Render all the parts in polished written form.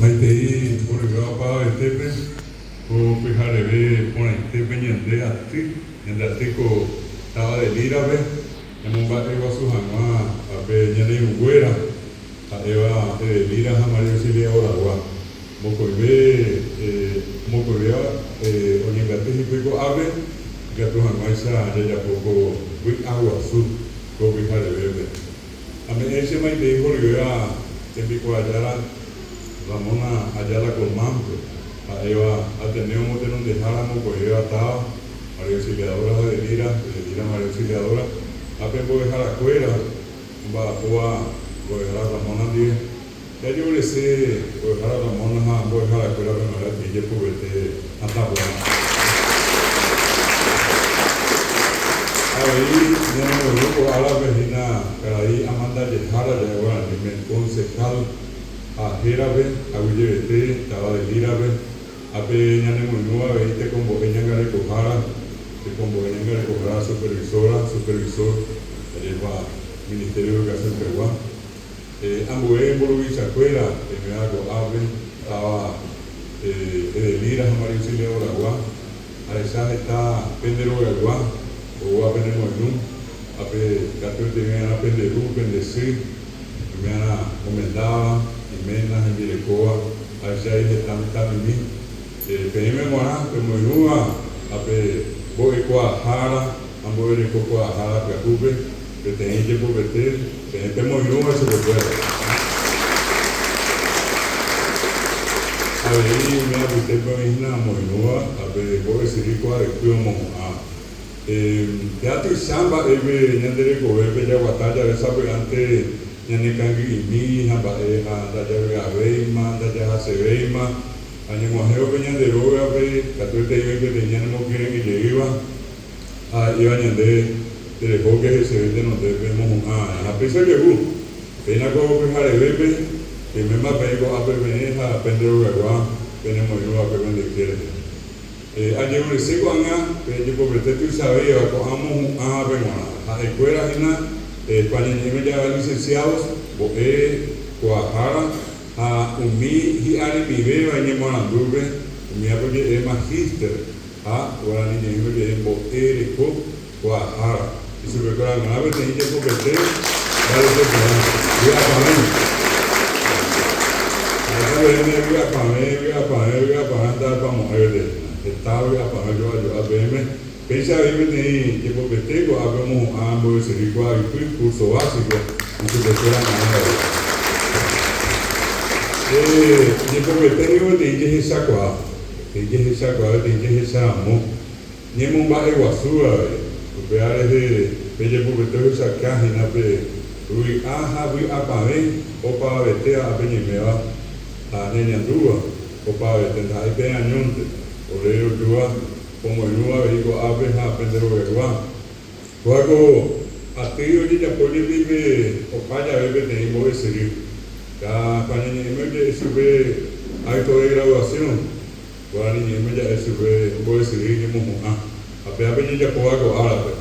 Maitei mboryvéva opavavetépe, ko pyhareve porãitépe ñande aty, ñande aty ko táva de Lira-pe, ñamomba'eguasu hag̃ua ápe ñane irũnguéra ha'éva Edelira ha María Auxiliadora-gua. Mokõive, mokõivéva oñembyaty hikuái ko'ápe ikatu hag̃uáicha jajapo ko vy'aguasu ko pyharevépe. Ame'ẽ che maitei horyvéva tembikuaajára Ramona Ayala Colmán-pe, ha'éva Ateneo motenondehára mokõivéva táva, María Auxiliadora ha Edelira, Edelira María Auxiliadora, ha pe mbo'eharakuéra omba'apóva mbo'ehára Ramona ndive. Jajeurese mbo'ehára Ramona ha mbo'eharakuérape g̃uarã peteĩ jepovete hatã porã. Avei ñanemoirũ ko árape hína karai amandajehára ja'e guaraníme concejal ha hérape aguyjevete táva de Lira-pe ha pe ñanemoirũ avei tekombo'e ñangarekohára, tekombo'e ñangarekohára supervisora, supervisor, ajépa Ministerio de Educación pegua. Ambue mburuvichakuéra oiméva ko'ápe, táva Edelira ha María Auxiliadora-gua, ahecha heta pende rogaygua oúva penemoirũ, ha pe katueteiva'erã pende ru, pende sy, oime'arã omendáva, iména, hembirekóva, ahechai heta mitãmimi. Peẽme g̃uarã pemoirũva ha pe mbo'ekuaahára ha mbo'erekokuaahára pyahúpe, peteĩ jepopete peẽ pemoirũva chupekuéra. Avei umi apytépe oĩ hína omoirũva ha pe mbo'esyry kuaa'ypy omohu'ãva. Péa tuicha mba'épe ñande rekovépe jaguata jave sapy'ánte ñanekangy'imi ha mba'e ha ndajavy'avéima, ndajahasevéima. Añeg̃uahẽvo pe ñande rógape, katuete oĩ peteĩ ñanemokyre'ỹ jeýva ha he'íva ñandéve, Terehóke heseve tenondépe emohu'ã va'erã. Ha péicha ojehu, péina ko pyharevépe, peiméma peẽ ko'ápe peẽ ha pende rogaygua penemoirũ va'ekue pende yke rehe. Ajerurese ko'ág̃a pe jepopete tuichavéiva ko'ã mohu'ãvape g̃uarã. Ha'ekuéra hína España ñe'ẽme ja'éva licenciados, mbo'e kuaahára, Ha umi hi'aremivéva iñemoarandúpe, umívape oje'e magíster, ha guarani ñe'ẽme oje'e mbo'e reko kuaahára. Ichupekuéra g̃uarã peteĩ jepopete mbarete porã, vy'apavẽ. Ha'éta peẽme vy'apavẽ, vy'apavẽ, vy'apavẽ nda'epamo'ãi peteĩ. Heta vy'apavẽ jo'a jo'a peẽme. Péicha avei peteĩ jepopete ko'ápe omohu'ã mbo'esyry kuaa'ypy, curso básico, ichupekuéra g̃uarã avei. Pe jepopete ningo peteĩ jehechakuaa, peteĩ jehechakuaa, peteĩ jehecharamo ñemomba'eguasu avei. Upéva rehe pe jepopete ohechaka hína pe vy'a ha vy'apavẽ opavavete ápe ñaiméva ha ñañandúva opavavete ndaha'éi peẽ añónte, ore rojúva Pomoirũ avei ko'ápe ha pende rogaygua. Kóva ko aty ojejapo jepi pe opa jave peteĩ mbo'esyry. Ka España ñe'ẽme oje'e chupe acto de graduación, guarani ñe'ẽme ja'e chupe mbo'esyry ñemohu'ã, ha péva pe jejapóva ko árape.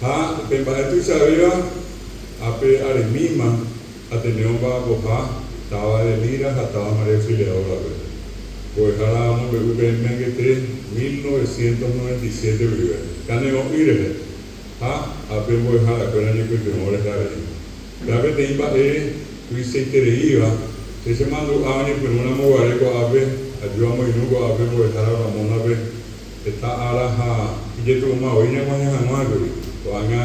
Ha pe mba'e tuichavéva ápe aremíma Ateneo mba'apoha táva Edelira ha táva María Auxiliadora-pe. Mbo'ehára omombe'u peẽme angete 1997 guive, kane'õ'ỹ rehe, ha ápe mbo'eharakuéra ñepytyvõ rehe avei. Péva peteĩ mba'e tuichaitereíva, che chemandu'a oñepyrũramo guare ko'ápe, aju amoirũ ko'ápe mbo'ehára Ramona-pe heta ára ha ijetu'úma voi ñag̃uahẽ hag̃uákuri. Ko'ág̃a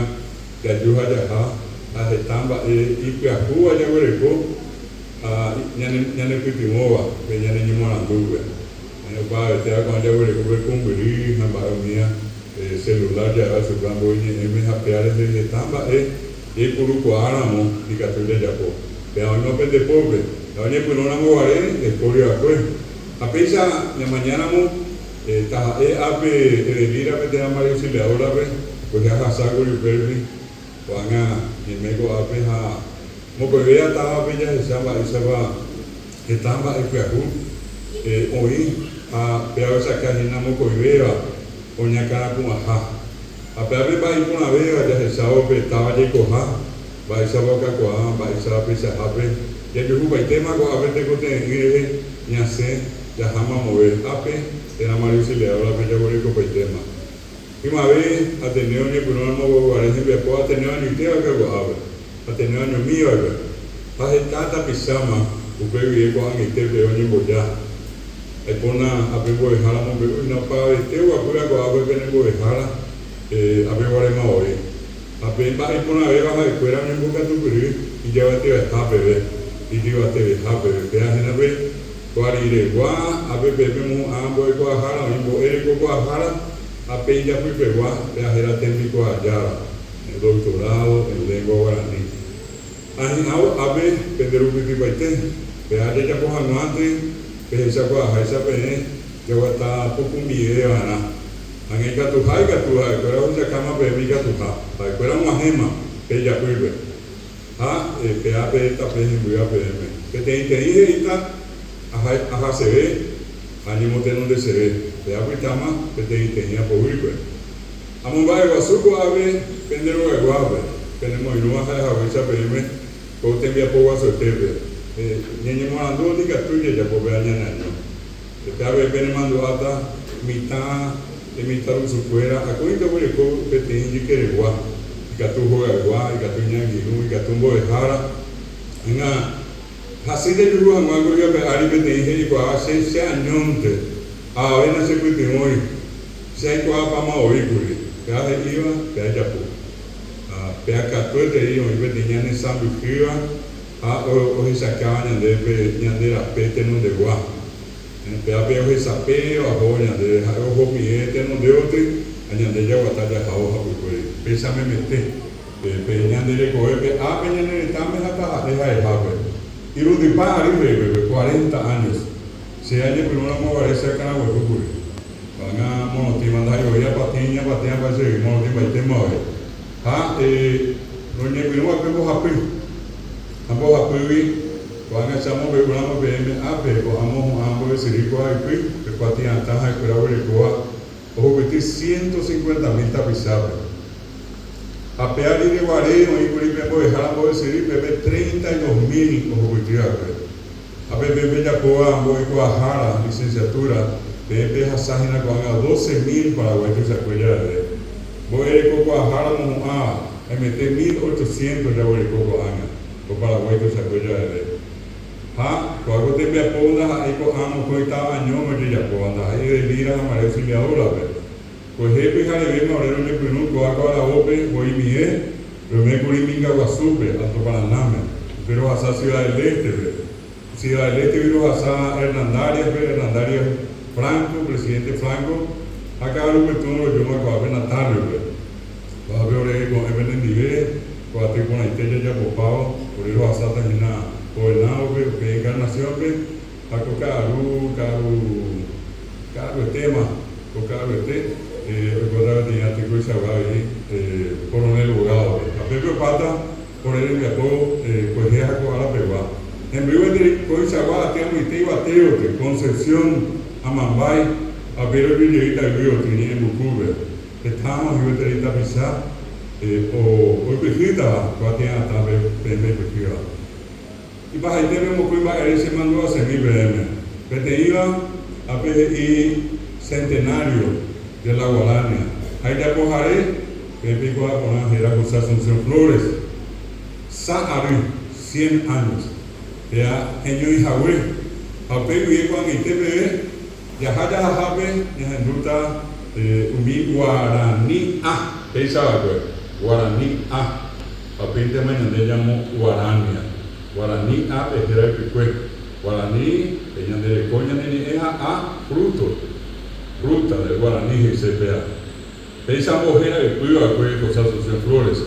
Jaju ha jaha ha heta mba'e ipyahúva jaguereko ha ñanepytyvõva pe ñane ñemoarandúpe. Opavetéva ko'ã jaguereko pe pumbyry ha mba'e umíva celular ja'éva chupe ambue ñe'ẽme ha péa rehe heta mba'e jaipurukuaa ramo ikatu jajapo. Péa oĩma pende pópe ha oñepyrũ ramo guare ndaipóri va'ekue. Ha péicha ñamaña ramo Taha'e ápe Edelira-pe térã María Auxiliadora-pe, kuehe ahasákuri upérupi, ko'ág̃a ñaime ko'ápe ha mokõivéva távape jahecha mba'éichapa heta mba'e pyahu oĩ ha péva ohechaka hína mokõivéva oñakãrapu'ãha. Ha pévape mba'e iporãvéva jahechávo pe táva jaikoha, mba'éichapa okakuaa, mba'éichapa peichahápe jajuhupaitéma ko'ápe tekotevẽ'ỹ rehe. ñasẽ jaha mamove ápe térã María Auxiliadora-pe jaguerekopaitéma. Ymave, Ateneo oñepyrũramo guare hembiapo Ateneo añoite va'ekue ko'ápe, Ateneo añomi va'ekue. Ha heta tapicháma upe guive ko'ag̃aite peve oñemboja. Aipóna ape mbo'ehára omombe'u hína opavavete oguapýva ko'ápe pene mbo'ehára ape guarema voi. Ha pe mba'e iporãvéva ha'ekuéra oñembokatupyry ijyvateveha peve, ijyvateveha peve. Péva hína pe ko ariregua, ápe peẽ pemohu'ã mbo'ekuaahára, oĩ mbo'e rekokuaahára, ha pe ijapypegua, péva héra tembikuaajára, doctorado en lengua guarani. Ha hi'ãvo ápe pende rupitypaite, péva jajapo hag̃uánte pehechakuaaháicha peẽ jaguata pukumive va'erã. Ág̃a ikatuha ikatu ha'ekuéra ohechakáma peẽme ikatuha, ha'ekuéra og̃uahẽma pe ijapýpe. Ha péa pe tape hembýva peẽme. Peteĩteĩ he'íta, Ahaseve ha añemotenondeseve, péa apytáma peteĩteĩ apoguýpe. Amomba'eguasu ko'ápe pende rogayguápe, penemoirũva ha'ehaguéicha peẽme ko tembiapo guasuetépe. Ñañemoarandu ndikatúi jajapo péa ñaneaño. Heta avei penemandu'áta mitã mitãrusukuéra akóinte oguereko peteĩ ijykeregua, ikatu hogaygua, ikatu iñangirũ, ikatu mbo'ehára. Ág̃a hasy jajuhu hag̃ua ko yvy ape ári peteĩ he'ikuaáva che che añónte, avave nachepytyvõi, che aikuaapáma voi kuri. Péva he'íva, péva ijapu. Ha péva katuetei oĩ peteĩ ñanesãmbyhýva Ha ohechakáva ñandéve pe ñande rape tenondegua. Pévape ohesapéva ohóvo ñandéve, ha'e ohomive tenondévoty ha ñande jaguata jahávo hapykuéri. Péicha memete pe ñande rekovépe ápe ñane retãme ha taha'e ha'ehápe. Irundypa ary he'ípe, cuarenta años. Che añepyrũ ramo guare che akãraguehu kuri. Ko'ág̃a morotĩma ndaha'éi voi apatĩ iñapatĩapa chegui morotĩmbaitéma voi. Ha roñepyrũ va'ekue mbohapy, ha mbohapýgui ko'ág̃a che amombe'úramo peẽme ápe ko'ã mohu'ã mbo'esyry ko aypy, pe kuatia'atã ha'ekuéra oguerekóva ohupyty ciento cincuenta mil tapichápe. Ha péa rire guare oĩkuri pe mbo'ehára mbo'esyry pépe treinta y dos mil ohupyty va'ekue. Ha pe peẽ pejapóva mbo'ekuaahára, licenciatura, peẽ pehasa hína ko'ág̃a doce mil Paraguái tuichakue javeve. Mbo'erekokuaahára mohu'ã haimete mil ochocientos jaguereko ko'ág̃a ko Paraguái tuichakue javeve. Ha ko'a ko tembiapo ndaha'éi ko'ã mokõi táva añóme ojejapóva, ndaha'éi Edelira ha María Auxiliadora-pe. Kuehe pyharevéma ore roñepyrũ ko'a ko aravópe voimie, roime kuri Minga Guasúpe, Alto Paranáme, upe rohasa Ciudad del Este-pe. Ciudad del Este-gui rohasa Hernandarias-pe, Hernandarias Franco, presidente Franco, ha ka'arupytũ rojúma ko'ápe Natalio-pe. Ko'ápe ore ko'ẽ penendive, ko aty porãite jajapopávo, ore rohasáta hína Povenado-pe, upe Encarnación-pe, Ha ko ka'aru, ka'aru, ka'aruetéma, ko ka'aruete oikóta peteĩ aty koichagua avei Coronel Bogado-pe. Ha pépe opáta ore rembiapo kuehe ha ko ára pegua. Hemby gueteri koichagua aty amoite yvatévoty, Concepción, Amambái, ha upéi rojujeýta yvývoty, Ñe'ẽmbukúpe. Heta oĩ gueteri tapicha oipyhýtava ko aty'atãpe peẽ peipyhýva. Ipahaitépe mokõi mba'ére che mandu'asemi peẽme. Peteĩva ápe he'i Centenario de la Guarania ha ijapohare peẽ peikuaa porã héra José Asunción Flores. Sa ary, cien años, péa heñói hague ha upéi guive ko'ag̃aite peve jaha jahahápe ñahendúta umi guarani a. Péicha va'ekue, guarani a. Ha upéintema ñande ñamo guarania. Guarani a pe héra ypykue. Guarani pe ñande reko ñane ñe'ẽ ha a fruto, fruta del guarani he'ise péa. Péicha ambohéra ypy va'ekue José Asunción Flores.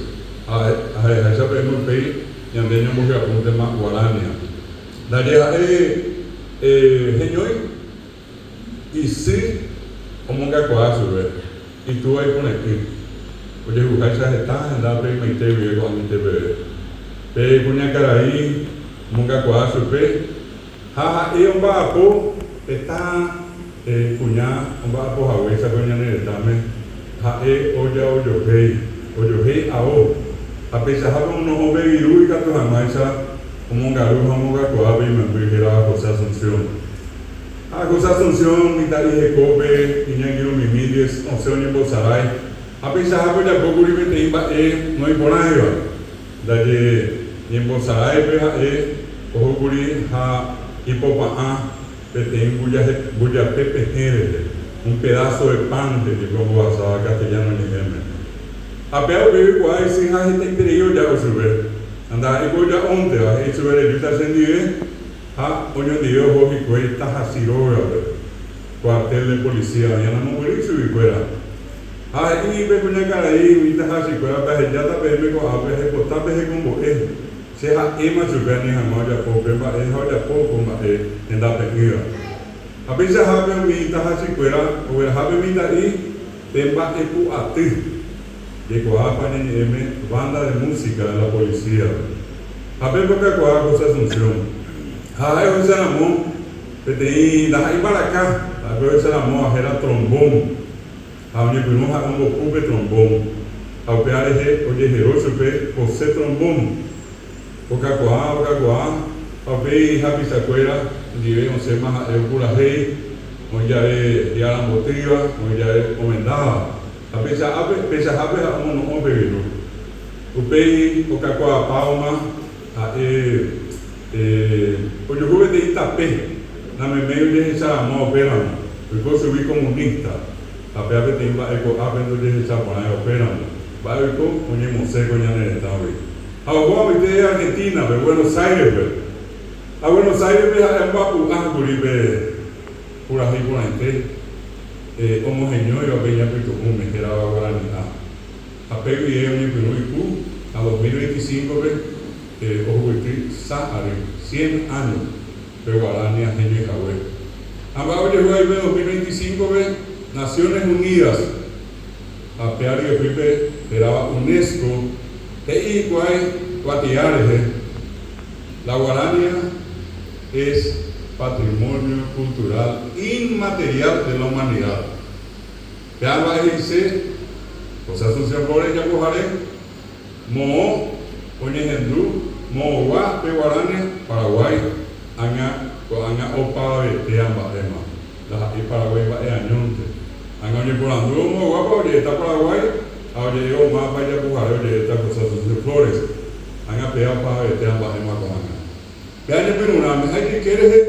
Ha ha'eháicha peẽme upéi ñande ñambohyapúntema guarania. Ndaje ha'e heñói. Isy omongakuaa chupe, itúva ipore'ỹ, ojehuháicha heta hendápe ymaite guive ko'ag̃aite peve. Pe kuñakarai omongakuaa chupe ha ha'e omba'apo heta kuña omba'apo haguéicha ko ñane retãme, ha'e ojaojohéi, ojohéi ao, ha peichahápe omono'õ pe viru ikatu hag̃uáicha omongaru ha omongakuaa pe imemby hérava José Asunción. Ha José Asunción mitã'i hekópe iñangirũmimi ndive osẽ oñembosarái ha peichahápe ojapókuri peteĩ mba'e noĩporãiva. Ndaje ñembosaráipe ha'e ohókuri ha ipopa'ã peteĩ mbujape pehẽ rehe, un pedazo de pan he'i pe ombohasáva castellano ñe'ẽme. Ha péva upéi oikuaa isy ha hetaiterei oja'o chupe. Ha ndaha'éi ko oja'ónteva, he'i chupe rejúta chendive ha oñondive oho hikuái tahachi rógape, cuartel de policía oĩ anamombyry chuguikuéra. Ha he'i pe kuñakarai umi tahachikuérape ahejáta peẽme ko'ápe aipota pehekombo'e. Che ha'éma chupe ani hag̃ua ojapo upe mba'e ha ojapo ko mba'e hendape'ỹva. Ha peichahápe umi tahachikuéra ogueraha pe mitã'i pe mba'epu'aty, jaikuaápa ñañe'ẽme banda de música de la policía-pe. Ha pépe okakuaa José Asunción. Ha ha'e ohecharamo peteĩ ndaha'éi mbaraka, ha'e pe ohecharamo héra trombón. Ha oñepyrũ ha'e ombopu pe trombón, ha upéva rehe ojehero chupe José Trombón. Okakuaa, okakuaa, ha upéi hapichakuéra ndive osẽma ha'e opurahéi, oĩ jave hi'arambotýva, oĩ jave omendáva. Ha peichahápe, peichahápe ha'e omono'õ pe viru. Upéi okakuaapávoma ha'e ojuhu peteĩ tape nameméi ojehecha ramo upéramo, oiko chugui comunista, ha péva peteĩ mba'e ko'ápe ndojehecha porãiva upéramo, mba'e oiko oñemosẽ ko ñane retãgui. Ha oho amoite Argentina-pe, Buenos Aires-pe. Ha Buenos Aires-pe ha'e ombapu'a kuri pe purahéi porãite omoheñóiva pe iñapytu'ũme hérava Guarani'a. Ha pe guive oñepyrũ ipu ha 2025-pe ohupyty sa ary, cien años, pe guarania heñói hague. Ha mba'e ojehu aipe 2025-pe Naciones Unidas ha pe aryepýpe hérava UNESCO he'i hikuái kuatia rehe, La guarania es patrimonio cultural inmaterial de la humanidad. Péva mba'e he'ise, José Asunción Flores japohare, Moõ oñehendu moõgua pe guarania Paraguái ág̃a ko'ág̃a opavavetéa mba'éma, ndaha'éi Paraguái mba'e añónte. Ág̃a oñeporandúvo moõguápa oje'éta Paraguái ha oje'évo mávapa ijapohare oje'éta José Asunción Flores. Ág̃a péa opavavetéa mba'éma ko'ág̃a. Pe añepyrũrãme ha ijyke rehe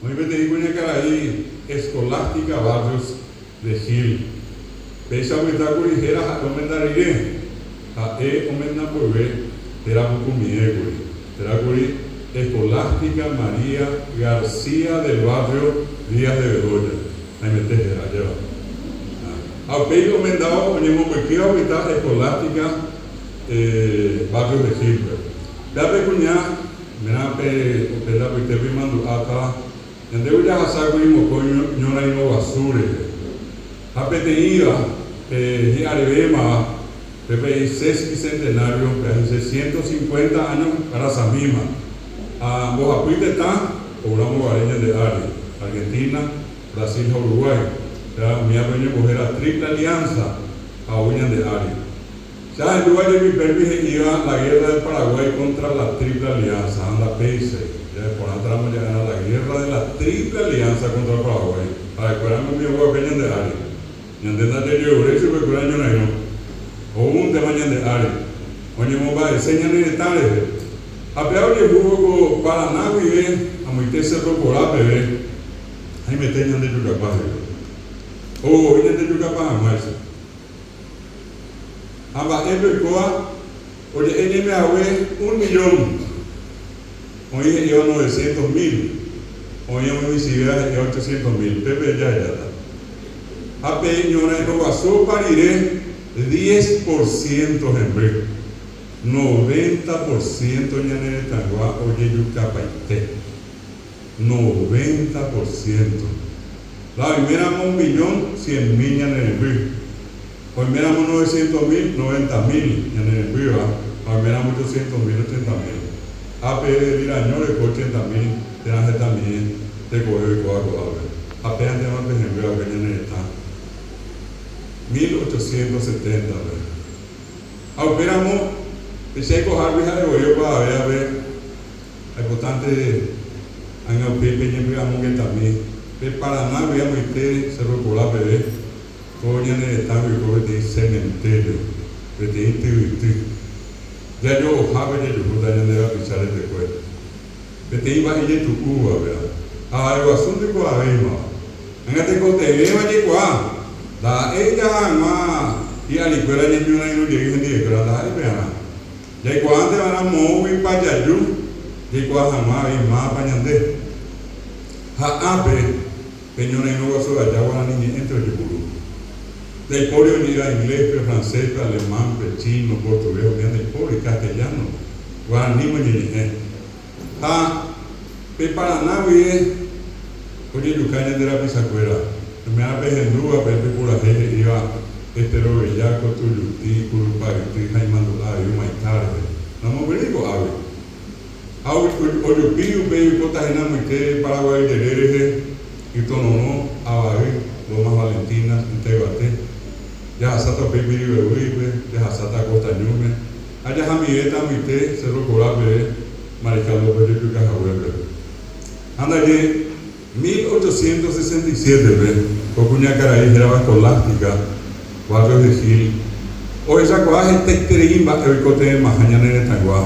oĩ peteĩ kuñakarai Escolástica Barrios de Gil. Péicha opytákuri héra ha'e omenda rire. Ha'e omenda mboyve héra pukumiékuri. Hérakuri Escolástica María García del Barrio Díaz de Bedoya. Haimete héra, ajéva. Ha upéi omendávo oñemombyky ha opyta Escolástica Barrios de Gil-pe. Péa pe kuña, mérã pe upe ndapytépe imandu'áta Ñandéve jahasákuri mokõi ñorairõ guasu rehe. Ha peteĩva, pe hi'arevémava, pe peteĩ sesquicentenario, pe ahyse 150 áño rasamíma. Ha mbohapy tetã oúramo guare ñande ári, Argentina, Brasil ha Uruguay, péva umívape oñembohéra Triple Alianza ha ou ñande ári. Che ahendúva jepi pépe he'íva la guerra del Paraguay contra la Triple Alianza, ha ndapéichai. Ja'eporãtaramo ja'érã la guerra de la Triple Alianza contra el Paraguay. Ha'ekuéra umi oguapy ñande ári. Ñande ndajajeruréi chupekuéra ñorairõ. Oúntema ñande ári. Oñemomba'ese ñane retã rehe. Ha péva ojehúvo ko Paraná guive amoite Cerro Corá peve, haimete ñande jukapa hikuái. Ou voi ñande jukapa hag̃uáicha. Ha mba'épe oikóva oje'e ñaime hague un millón, oĩ he'íva novecientos mil, oĩ umi michĩvéva he'íva ochocientos mil, pépe jahejáta. Ha pe ñorairõ guasu opa rire diez por ciento hemby, noventa por ciento ñane retãygua ojejukapaite. Noventa por ciento. La oiméramo un millón cien mil ñane remby. Oiméramo novecientos mil, noventa mil ñane rembýva, ha oiméramo ochocientos mil, ochenta mil. Ha pe liraño oreko ochenta mil térã hetamie tekove oikóva ko'ápe. Ha péantema pe hembýva upe ñane retã 1870-pe. Ha upéramo pe che aikohágui ha'e voi opavavévape. Aipotánte ág̃a upéi peñepy'amongetami. Pe Paranágui amoite Cerro Corá peve, ko ñane retãgui oiko peteĩ cementerio, peteĩ tyvyty. Jajo'ohápe jajuhúta ñande rapicha retekue. Peteĩ mba'e ijetu'úva péva. Ha ha'eguasu ndoikuaavéimava. Ág̃a tekotevẽva jaikuaa, ndaha'éi jaha hag̃ua hi'arikuéra ñañorairõ jey hendivekuéra, ndaha'éi pearã. Jaikuaánte va'erã moõguipa jaju jaikuaa hag̃ua avei mávapa ñande. Ha ápe pe ñorairõ guasu aja guarani ñe'ẽnte ojepuru. Ndaipóri oñe'ẽva ingléspe, francéspe, alemánpe, chino, portugués, umíva ndaipóri, castellano, guaraníme oñeñe'ẽ. Ha pe Paraná guive ojejuka ñande rapichakuéra. Oime'ã pehendúva pe purahéi he'íva Estero Bellaco, Tuyutí, Curupayty ha imandu'a avei Humaitá rehe. Namombyrýi ko'águi. Ha ojupi upéi oikóta hína amoite Paraguay jere rehe, Ytororõ, Avay, Lomas Valentinas, Itaivate. Jahasáta upéi Piribebuýpe, jahasáta Costa Ñúme ha jahamivéta amoite Cerro Corá peve, Mariscal López ojejuka haguépe. Ha ndaje 1867-pe, ko kuñakarai hérava Escolástica Barrios de Gil ohechakuaa hetaiterei mba'e oikotevẽmaha ñane retãygua,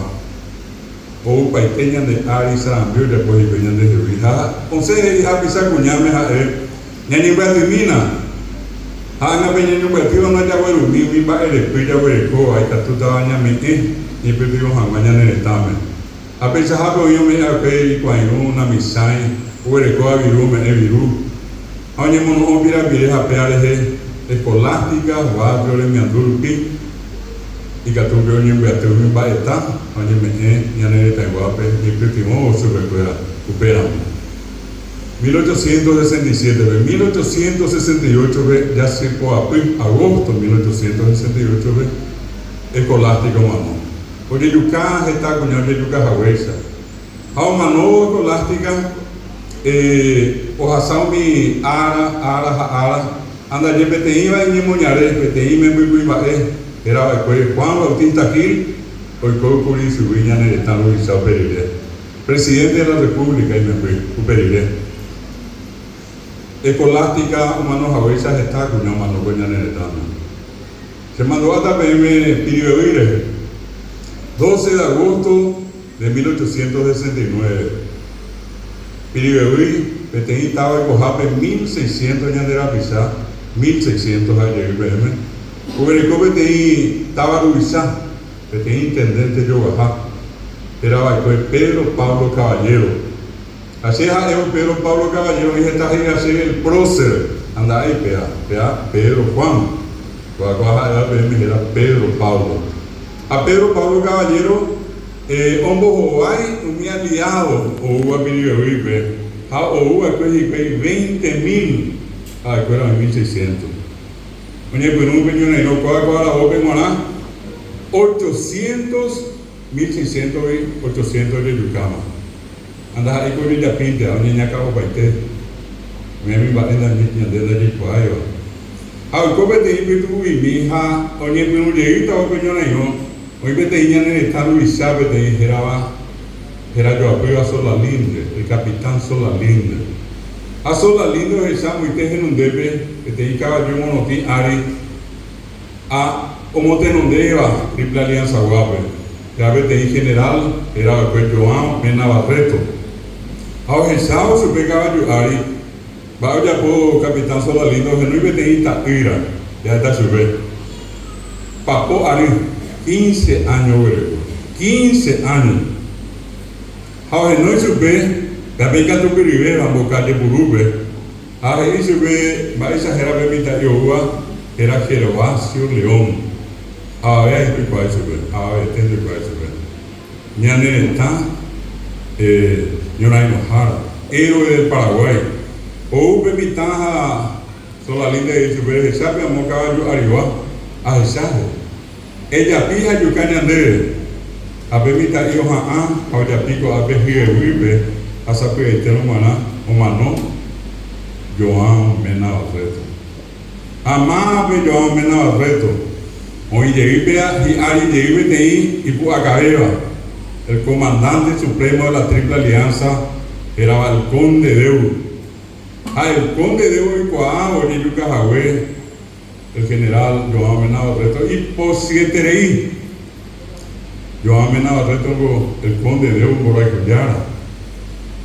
oupaite ñande ári sarambi ojapo hikuái ñandehegui ha osẽ he'i hapicha kuñáme ha'e ñañembyatymína ha ág̃a pe ñañombyatýva ndajaguerumi umi mba'erepy jaguerekóva ikatútava ñame'ẽ ñaipytyvõ hag̃ua ñane retãme. Ha peichahápe oĩ ome'ẽ va'ekue ikuãirũ, namichãi, oguerekóva viru ome'ẽ viru, ha oñemono'õ pirapire hapéa rehe, Escolástica, barrio remiandu rupi, ikatu upe oñembyaty umi mba'eta ha oñeme'ẽ ñane retãyguápe ñaipytyvõvo chupekuéra upéramo. 1867-pe, 1868-pe jasypoapy, agosto 1868-pe, Escolástica omano. Ojejuka heta kuña ojejuka haguéicha. Ha omanóvo Escolástica, ohasa umi ára, ára ha ára, ha ndaje peteĩva iñemoñare, peteĩ imemby kuimba'e, héra va'ekue Juan Bautista Gil, oiko kuri chugui ñane retã ruvicha upe rire. Presidente de la República imemby upe rire. Escolástica omano haguéicha heta kuña omano ko ñane retãme. Che mandu'áta peẽme Piribebuy rehe. 12 de agosto de 1869, Piribebuy, peteĩ táva oikohápe 1600 ñande rapicha, 1600 ha jey peẽme, oguereko peteĩ táva ruvicha, peteĩ intendente joguaha, héra va'ekue Pedro Pablo Caballero. Ha che ha'évo Pedro Pablo Caballero oĩ heta he'íva chéve el prócer, ha nda'éi péa, péa Pedro Juan. Kóva kóva ha'éva peẽme héra Pedro Pablo. Ha Pedro Pablo Caballero ombohovái umi aliado oúva Piribebuýpe ha ou va'ekue hikuái veinte mil, ha'ekuéra oĩ mil seiscientos. Oñepyrũ upe ñorairõ kóva ko aravópe g̃uarã ochocientos 1600-gui 800 ojejukáma. Ha ndaha'éi ko ojejapínte, oñeñakã'opaite. Umi mba'e ñande ndajaikuaáiva. Ha oiko peteĩ pytu'u'imi ha oñepyrũ jeýtavo pe ñorairõ, oĩ peteĩ ñane retã ruvicha peteĩ hérava herajoapýva Solalinde, el capitán Solalinde. Ha Solalinde ohecha amoite henondépe peteĩ kavaju morotĩ ári ha omotenondéva Triple Alianza-guápe, péva peteĩ general héra va'ekue João Mena Barreto. Ha ohechávo chupe kavaju ári, mba'e ojapo Capitán Solalinde ohenói peteĩ ita'ýra, ja'éta chupe, Papo ary, quince áño oguereko. Quince áño! Ha ohenói chupe, péva pe ikatupyryvéva mboka jepurúpe, Ha he'i chupe mba'éicha héra pe mitã'i oúva, héra Gervasio León. Avave aĩ ndoikuaái chupe, avavete ndoikuaái chupe. Ñane retã ñorairõhára, héroe del Paraguay. Ou pe mitã ha Solalinde he'i chupe, Rehecha pe amo kavaju arigua, ahecha he'i. Ejapi ha ejuka ñandéve. Ha pe mitã'i oha'ã ha ojapi ko'ápe hyeguýpe ha sapy'aitérõ g̃uarã omano João Mena Barreto. Ha mávape João Mena Barreto? Oĩ jey pe hi'ári jey peteĩ ipu'akavéva, el comandante supremo de la Triple Alianza hérava el Conde Deur. Ha el Conde Deu oikuaávo ojejuka hague el general João Mena Barreto ipochyeterei. João Mena Barreto ngo el Conde Deu mborayhu jára.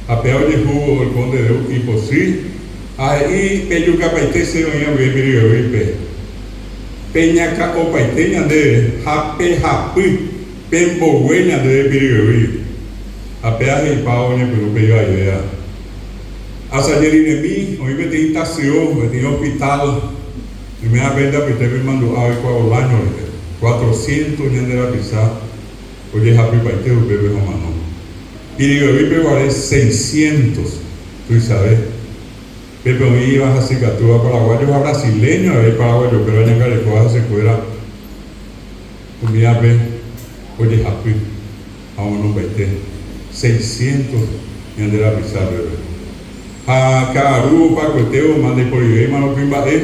Ha péa ojehúvo el Conde Deu ipochy ha he'i pejukapaite che oĩva guive Piribebuy-pe. Peñakã'opaite ñandéve ha pehapy pembogue ñandéve Piribebuy. Ha péa he'ipávo oñepyrũ pe ivaivéva. Asaje riremi, oĩ peteĩ tasyo, peteĩ hospital, oiméva pende apytépe imandu'a oikuaa Bolaño rehe, cuatrocientos ñande rapicha ojehapypaite upépe ha omano. Piribebuy peguare seiscientos, tuichave. Pépe oĩva hasykatúva paraguayo ha brasileño avei paraguayokuéra oñangarekóva hesekuéra umívape ojehapy. Ha omonombaite seiscientos ñande rapicha peve. Ha ka'aru opakuetévoma ndaiporivéimarõ kuimba'e,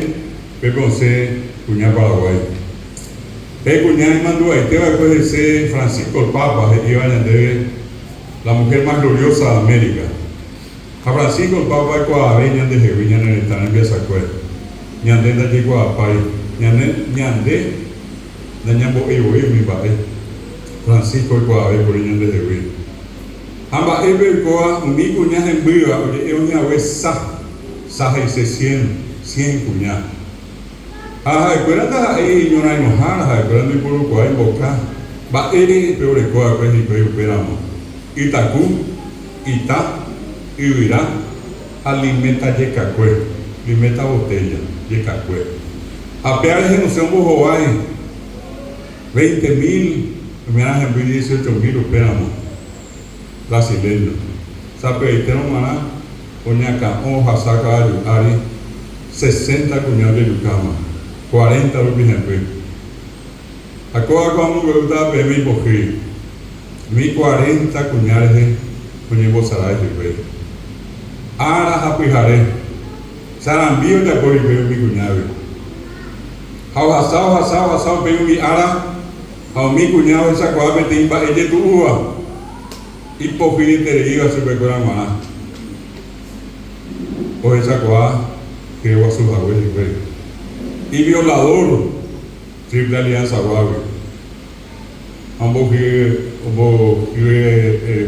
pépe osẽ kuña Paraguái. Pe kuña imandu'aite va'ekue hese Francisco el Papa he'íva ñandéve la mujer más gloriosa de América. Ha Francisco el Papa oikuaave ñandehegui ñane retã rembiasakue. Ñande ndajaikuaapái. Ñane, ñande. Nañambo'éi voi umi mba'e. Francisco oikuaave kuri ñandehegui. Ha mba'épe oikóva umi kuña hembýva oje'e oñehague sa, sa he'ise cien, cien kuña. Ha ha'ekuéra ndaha'éi ñorãirõhára, ha'ekuéra ndoiporukuaái mboka, mba'ére pe oreko va'ekue hikuái upéramo, ytaku, ita, yvyra ha limeta jekakue, limeta botella, jekakue. Ha péa rehe osẽ ombohovái veinte mil, oiméva hemby dieciocho mil upéramo, brasileño. Sapy'aitérõ g̃uarã oñakã'o ohasa kavaju ári sesenta kuña ojejukáma, cuarenta rupi hemby. Ha kóva ko amombe'útava peẽme ipohýi, umi cuarenta kuña rehe oñembosarái hikuái. Ára ha pyhare. Sarambi ojapo hikuái umi kuñágui. Ha ohasa, ohasa, ohasa upéi umi ára, ha umi kuña ohechakuaa peteĩ mba'e jetu'úva, ipohýietereíva chupekuéra g̃uarã. Ohechakuaa hyeguasu hague hikuái. Iviolador Triple Alianza-guágui. Ha ombohye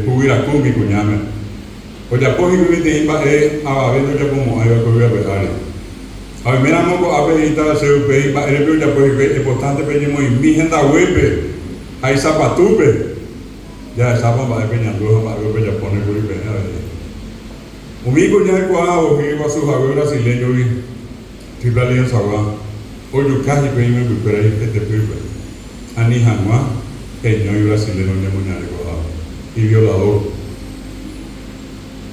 huguy umi kuñáme. Ojapo hikuái peteĩ mba'e avave ndojapomo'ãiva ko yvy ape ári. Ha oiméramo ko'ápe he'ítava chéve upéi mba'érepe ojapo hikuái epotánte peñemoĩmi hendaguépe ha isapatúpe, jahechápa mba'e peñandu ha mba'épa pejapóne kuri peẽ avei. Umi kuña oikuaávo hyeguasu hague brasileño-gui, Triple Alianza-gua, ojuka hikuái imembykuéra hetepýpe, ani hag̃ua heñói brasileño ñemoñare ko'ápe, iviolador.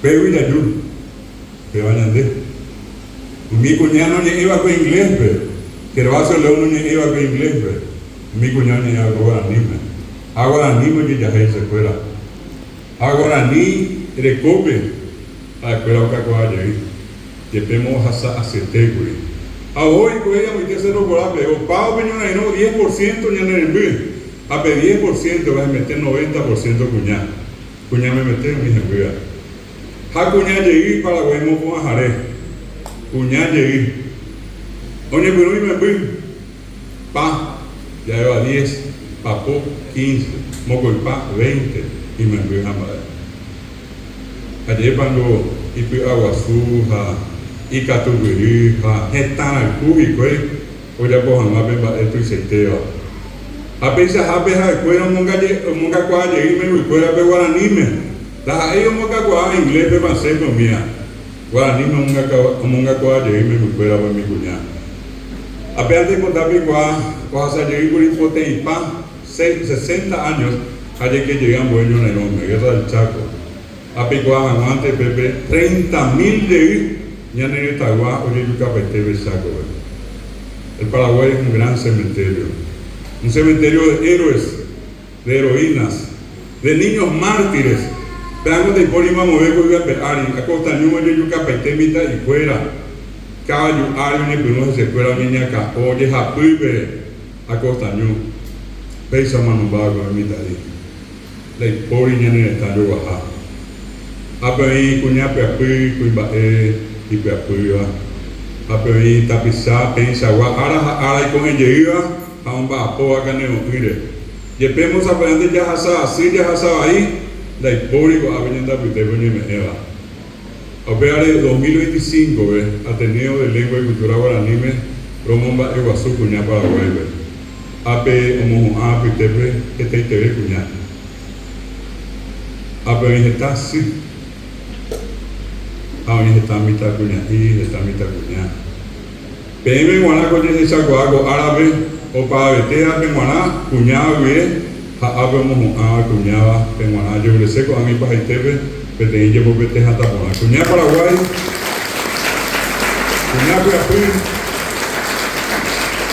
Pégui jaju, péva ñande. Umi kuña noñe'ẽiva'ekue inglés-pe, Gervasio León noñe'ẽiva'ekue inglés-pe, umi kuña oñe'ẽva'ekue guaraníme. Ha guaraníme ojejahéi hesekuéra. Ha guarani rekópe ha'ekuéra okakuaa jey. Jepémo ohasa asyetékuri. Ha voi kuéra oike Cerro Corápe, opa upe ñorairõ diez por ciento ñane remby, ha pe diez por ciento-va hemete noventa por ciento kuña. Kuña memete umi hembýva. Ha kuña jey Paraguái mopu'ãhare. Kuña jey. Oñepyrũ imemby. Pa, ja'éva diez, papo, quince, mokõipa, veinte, imemby ha mba'e. Ajépango ipy'aguasu ha ikatupyry ha hetã rayhu hikuái ojapo hag̃ua pe mba'e tuichaitéva. Ha peichahápe ha'ekuéra omongakuaa jey imembykuérape guaraníme, ndaha'éi omongakuaa ingléspe francéspe umíva, guaraníme omongakuaa jey imembykuérape umi kuña. Ha péva ndaipota peikuaa ohasa jey kuri poteĩpa sesenta años ha jaike jey ambue ñorairõme, Guerra del Chaco. Ha peikuaa hag̃uánte pépe treinta mil jey ñane retãygua ojejukapaite pe Chácope. El Paraguay es un gran cementerio. Un cementerio de héroes, de heroínas, de niños mártires. Péango ndaipóri mamove ko yvy ape ári, Acosta Ñu ojejukapaite mitã'ikuéra, kavaju ári oñepyrũ hesekuéra oñeñakã'o ojehapy pe Acosta Ñu. Péicha omanomba va'ekue umi mitã'i. Ndaipóri ñane retã joguaha. Ápe oĩ kuña pyapy kuimba'e Ipyapýva. Ápe oĩ tapicha peẽichagua ára ha ára iko'ẽjeýva ha omba'apóva kane'õ'ỹre. Jepémo sapy'ánte jahasa asy jahasa vai, ndaipóri ko'ápe ñande apytépe oñeme'ẽva. Ha upévare 2025-pe, Ateneo de Lengua y Cultura Guaraníme romomba'eguasu kuña Paraguáipe. Ápe omohu'ã apytépe hetaiteve kuña. Ápe oĩ heta sy. Ha oĩ heta mitãkuña'i, heta mitãkuña. Peẽme g̃uarã ko jehechakuaa ko árape, opavavetévape g̃uarã kuñáva guive ha ápe omohu'ãva kuñáva pe g̃uarã ajeurese ko'ág̃a ipahaitépe peteĩ jepopete hatã porã. Kuña Paraguái, kuña pyapy,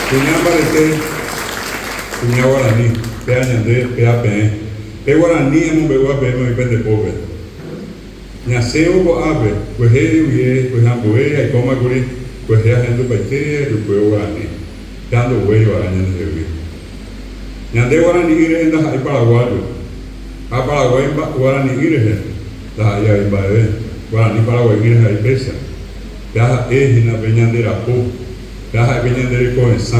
kuña mbarete, kuña guarani, péa ñande, péa peẽ. Pe guarani amombe'úva peẽme oĩ pende pópe. Ñasẽvo ko'ápe, kuehe guie, kuehe ambue aikóma kuri, kuehe ahendupaite ajukuévo guarani, pe andoguéiva ñandehegui. Ñande guarani'ỹ rehe ndaha'éi paraguayo, ha Paraguái guarani'ỹ rehe ndaha'éi avei mba'eve, guarani paraguai'ỹ rehe avei péicha. Pe ha'e hína pe ñande rapo, pe ha'e pe ñande rekovesã,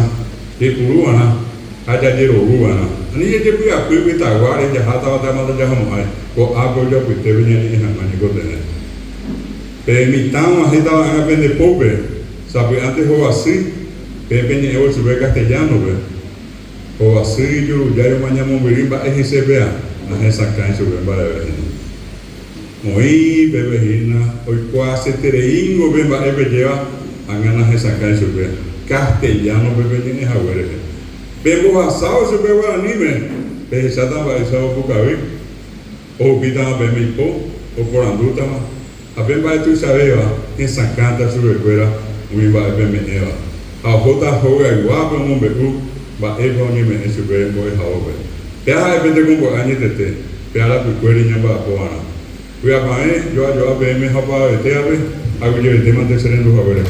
jaipuru va'erã. Ha jajerovu va'erã. Ani jajepy'apy pytaguáre jahátava térã ndajahamo'ãi, ko'ápe ojoapytépe ñañe'ẽ hag̃ua ñekotevẽ. Pe mitã og̃uahẽta va'erã pende pópe, sapy'ánte hovasy, peẽ peñe'ẽvo chupe castellano-pe. Hovasy ijurujái omaña mombyry mba'e hese péa, nahesakãi chupe mba'eve hína. Oĩ peve hína oikuaasetereíngo pe mba'e pejéva ág̃a nahesakãi chupe castellano-pe peñe'ẽ hague rehe. Pembohasávo chupe guaraníme, pehecháta mba'éicha opukavy, ohupítama peẽme ipo, oporandútama, ha pe mba'e tuichavéva hesakãta chupekuéra umi mba'e peme'ẽva, ha ohóta hogayguápe omombe'u mba'épa oñeme'ẽ chupe mbo'ehaópe. Péa ha'e pe tekombo'e añetete, pe arapykuére ñamba'apo va'erã. Vy'apavẽ jo'a jo'a peẽme ha opavavetévape, aguyjevetémante che rendu haguére.